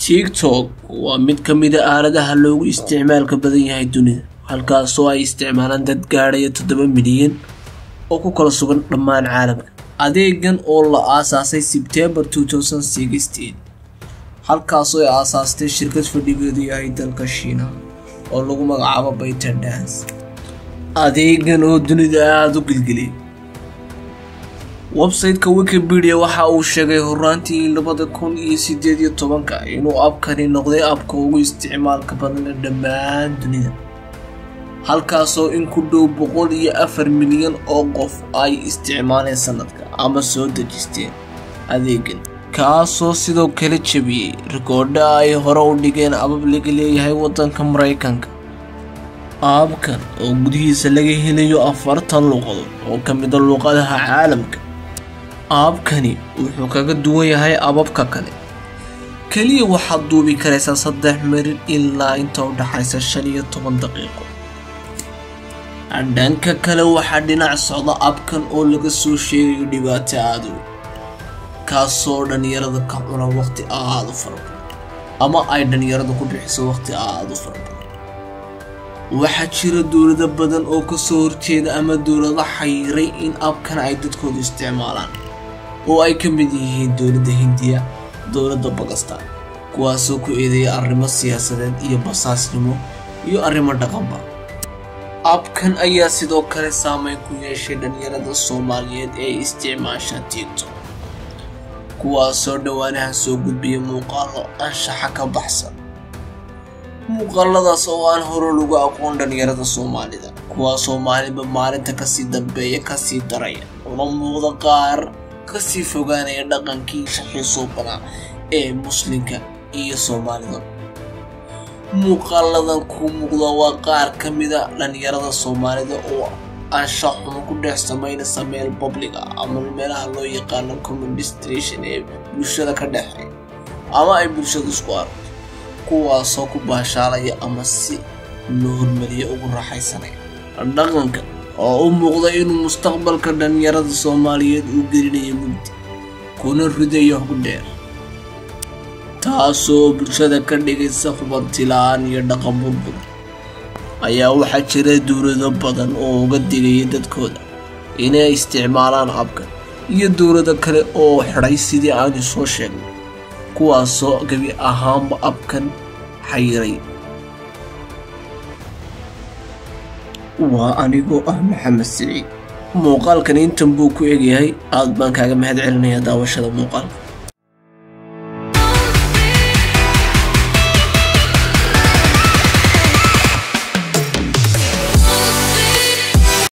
TikTok waa mid ka mid ah aaladaha loogu isticmaalka badan yahay dunida, halkaasoo ay isticmaalaan dad gaadhaya 7 milyan oo ku kala sugan dhammaan caalamka. Adeegan oo la aasaasay Sebtembar 2016, halkaasoo ay aasaastay shirkad fadhigeedu yahay dalka Shiinaha oo lagu magacaabo ByteDance. Adeegan oo dunida aada u gilgilay. Website-ka Wikipedia waxa uu sheegay horraantii 2018 inuu app-kani noqday app-ka ugu isticmaalka badan ee dhammaan dunida, halkaasoo in ku dhow 104 milyan oo qof ay isticmaaleen sanadka ama soo dejisteen adeegan, kaasoo sidoo kale jebiyey rikoodho ay hore u dhigeen abab laga leeyahay waddanka Maraykanka. App-kan oo gudihiisa laga helayo 40 luuqadood oo ka mid ah luuqadaha caalamka. App-kani wuxuu kaga duwan yahay ababka kale, kaliya waxaad duubi karaysaa 3 mirir ilaa inta u dhaxaysa 15 daqiiqo. Dhanka kale, waxaa dhinac socda app-kan oo laga soo sheegayo dhibaato aada u weyn, kaasoo dhalinyarada ka cuna waqti aada u fara badan ama ay dhalinyaradu ku bixiso waqti aada u fara badan. Waxaa jira dowlado badan oo kasoo horjeeda ama dowlado xayiray in app-kan ay dadkoodu isticmaalaan, oo ay ka mid yihiin dowladda Hindiya, dowladda Bakistan, kuwaasoo ku eedeeya arrimo siyaasadeed iyo basaasnimo iyo arrimo dhaqanba. App-kan ayaa sidoo kale saameyn ku yeeshay dhalinyarada Soomaaliyeed ee isticmaasha TikTok, kuwaasoo dhowaanaha soo gudbiya muuqaallo anshaxa ka baxsan, muuqaaladaas oo aan hore lagu aqoon dhalinyarada Soomaalida, kuwaasoo maalinba maalinta kasii dambeeya kasii daraya, una muuqda qaar kasii fogaanaya dhaqankii shaxiisuubanaa ee muslimka iyo Soomaalida. Muuqaaladan ku muuqda waa qaar ka mida dhalinyarada Soomaalida oo anshax xumo ku dhex sameynaysa meel public ah ama meelaha loo yaqaano common destination ee bulshada ka dhexeeya ama ay bulshadu isku aragto, kuwaasoo ku baashaalaya ama si loo hormariya ugu raaxaysanaya. Dhaqanka oo u muuqda inuu mustaqbalka dhalinyarada Soomaaliyeed uu gelinayo mugdi kuna ridayo hog dheer, taasoo bulshada ka dhigaysa hubanti la'aan iyo dhaqan burbur, ayaa waxaa jira dowlado badan oo uga digaya dadkooda inay isticmaalaan app-kan iyo dowlado kale oo xidhay sidii aanu soo sheegnay, kuwaasoo gebi ahaanba app-kan xayiray. Waa anigoo ah Maxamed Siciid. Muuqaalkan intan buu ku egyahay. Aad baan kaaga mahad celinayaa daawashada muuqaalka.